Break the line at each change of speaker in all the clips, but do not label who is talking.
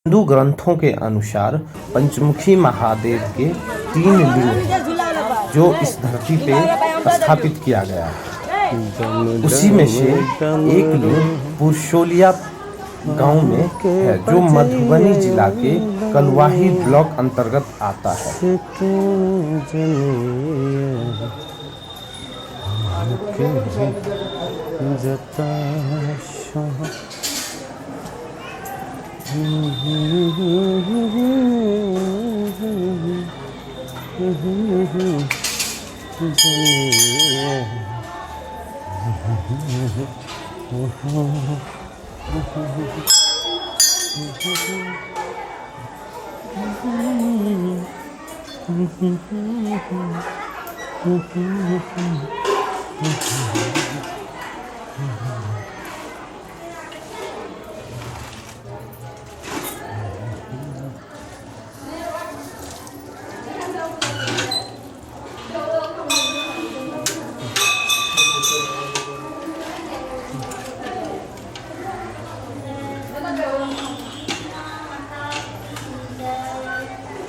हिंदू ग्रंथों के अनुसार पंचमुखी महादेव के 3 लिंग हैं जो इस धरती पे स्थापित किया गया है। उसी में से एक लिंग पुरसोलिया गांव में है जो मधुबनी जिला के कलुआही ब्लॉक अंतर्गत आता है।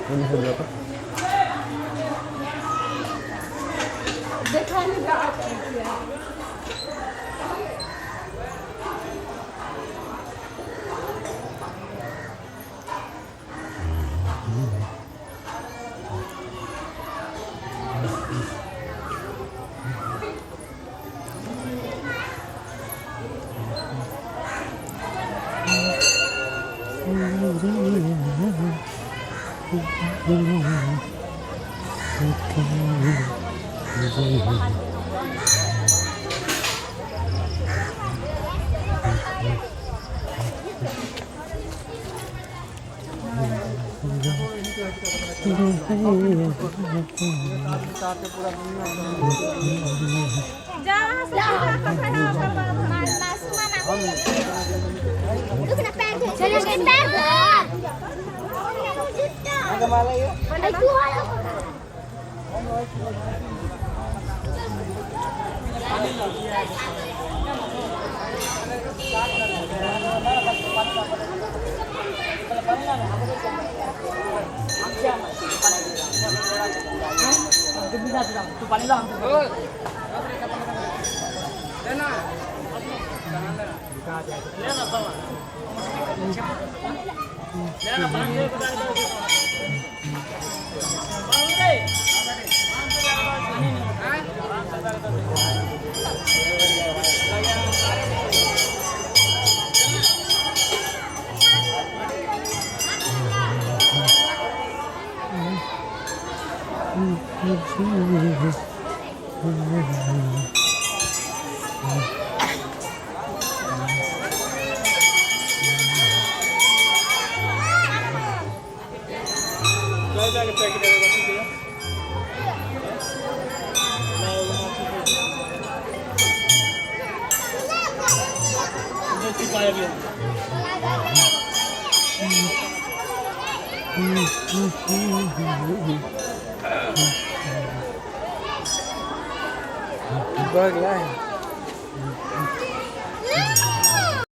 Ini bisa berapa?
बढ़ गया है।